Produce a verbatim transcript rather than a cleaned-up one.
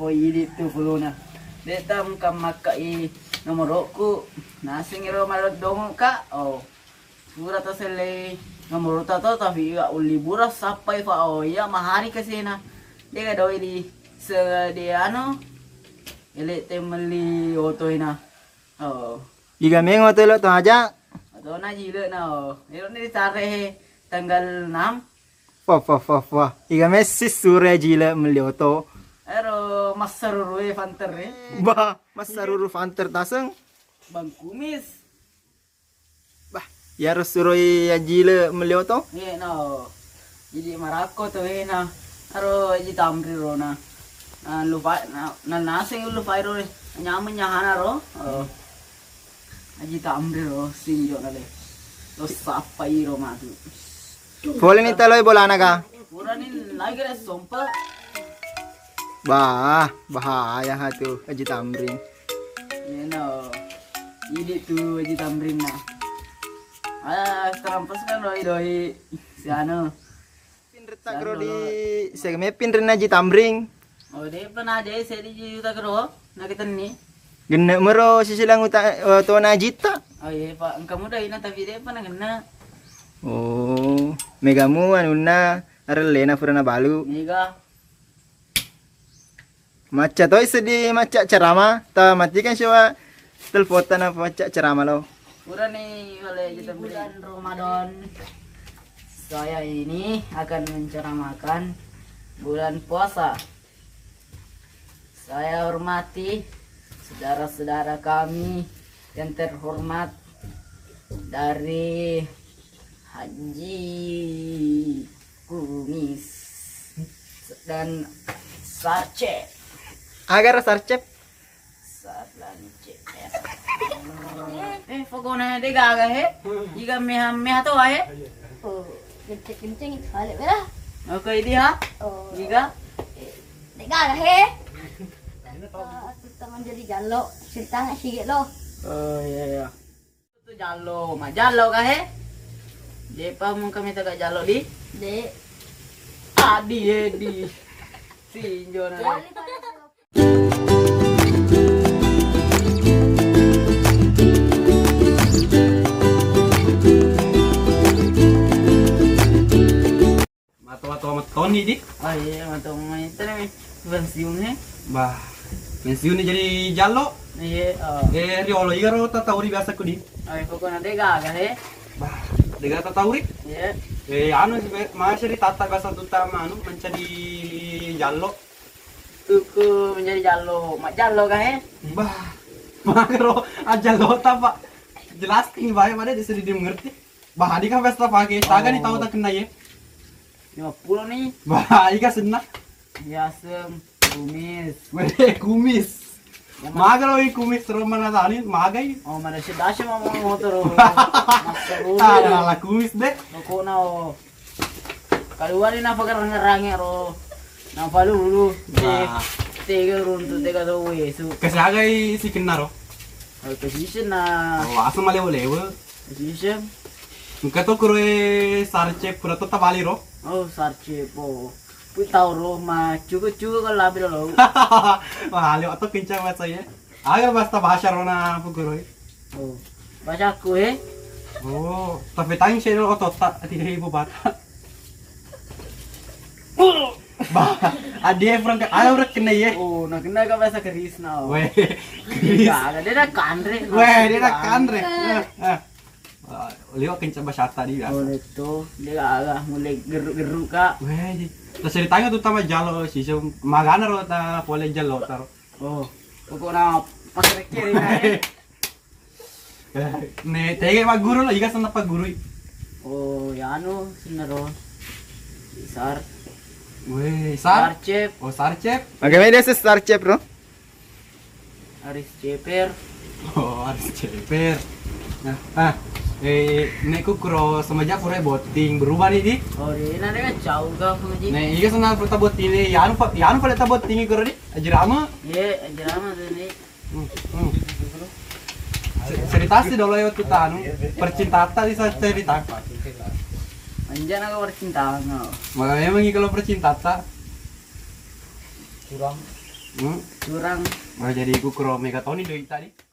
Oh, idi tu puluna. De' ta engka makkai nomorokku. Naseng iro maddongeng ka. Oh. Pura to sellei nomorota to, tapi ga ulli bura sappai fa. Oh, iya mahari kesena. De' ga doi di se-, de' anu. Ele' te melli oto ina. Oh. Iga meng oto elo to aja. Oto na jile na. Oh. Elo ni dicare he tanggal enam. Wah, wah, wah, wah. Iga messi sure jile melli oto. Ero massaruru e fanter e. Bah, massaruru fanter taseng. Bang Kumis. Bah, iyaro suroi ajile melli oto? Iya, no. Jadi marakko to e na. Aro Aji Tamri ro na. Na lupa na, na naseng lupa ro. Nyaman nyahana ro. Oh. Aji Tamri ro sinjo na le. Lo sappa iro matu. Pole ni taloi bolana ka? Purani lagi re sompa. Bah, bahaya ha tu Aji Tamrin. Iya no. Ini tu Aji Tamrin na. Ah, terampas kan doi-doi si anu. Pinreng ta kro di segme pinreng Aji Tamring. Oh, de' pernah de' seddi juta kro, na ketenni. Genne' mero sisilang uta-, eh, tona Ajitta. Oh iya, Pak. Engka muda ina tapi de' pernah genne'. Oh, megamu anunna arellena purana balu. Mega. Macca toi seddi macca ceramah, ta matikan siwa telpon ta na macca ceramah lo. Purani oleh kita bulan Ramadan. Saya ini akan menceramahkan bulan puasa. Saya hormati saudara-saudara kami yang terhormat dari Haji Kumis dan Sarcep. Agara Sarcep? Sarlancep. Eh, pokoknya de' gaga he. Iga meha-meha to he. Oh, kenceng-kenceng balik bela. Oke, ini ha. Oh. Iga. De' gaga he. Aku tak menjadi jalo, cerita nggak sih lo? Oh iya iya. Tu jallo, ma jallo ka he? De'pa mungka mita ka jallo di? De'. Adi he di. Sinjo na. Matoa-toa mettoni di. Oh iya, matoa mettoni mi. Pensiun he. Bah, pensiun jadi jallo. Iya, oh. Eh, riolo iyaro tatauri biasa ku di. Oh, iya, pokoknya de' gaga he. Bah, de' gaga tatauri. Iya. Eh, anu, masih di tata biasa tuta manu mencari jallo. Tuku menjadi jallo, ma jallo ka he? Bah, magaro ajallo ta, Pak. Jelas ini bae pada di sedih mengerti. Bah, adi kan pesta pake, saga ni tau tak kena ye. Lima puluh ni. Bah, ika senna. Yasem, Kumis. Weh, Kumis. Maga lo i Kumis ro mana tani, maga i. Oh, mana si dasi mama motor. Master. Ala Kumis de. Pokokna o. Kaluari na pagarang-garange ro. Napa lulu. Bah. Tega runtu, tega tau wesu. Kesiagai si kennaro. Oh, kesisen na. Oh, asam malewo-lewo. Kesisen. Engka to kuroe Sarcep pura to tabali ro. Oh, Sarcep po. Pui tau ro ma cuku-cuku kalau labi lo. Wah, lewat to kencang bahasa ya. Aga bahasa bahasa rona pukuro. Oh, bacaku eh. Oh, tapi tang sih lo otot tak tiga ribu bata. Bah, adi e purang ke, ala udah kena ye. Oh, na kena ka bahasa keris na. Weh, keris. Iya, ada dia dah kanre. Weh, dia dah kanre. Eh, eh. Wah, liwat kencang bahasa tadi biasa. Oh, itu dia agak mulai geruk-geruk ka. Weh, terus ceritanya tuh tambah jalo sih, so, magana ro ta pole jalo taro. Oh, pokoknya pas rekke ri. Eh, ne tege magguru lo, iga senna paggurui. Oh, ya anu, senero. Sar. Weh, Sar. Sarcep. Oh, Sarcep. Oke, media ses Sarcep, bro. Aris Ceper. Oh, Aris Ceper. Nah, ah, eh, neku kuro semenjak kuro botting berubah nih di. Oh, di nanti kan jauh gak pengaji. Nih, iya sana perta botting nih. Ya anu, ya anu pada ta botting kuro di. Ajirama. Iya, ajirama tuh nih. Hmm, hmm. Se-, cerita sih dulu ya waktu tanu. Percintaan di saat cerita. Anjana kau percintaan kau. Maka memang kalau percintaan. Curang. Hmm? Curang. Mau jadi kukro mega toni doi tadi.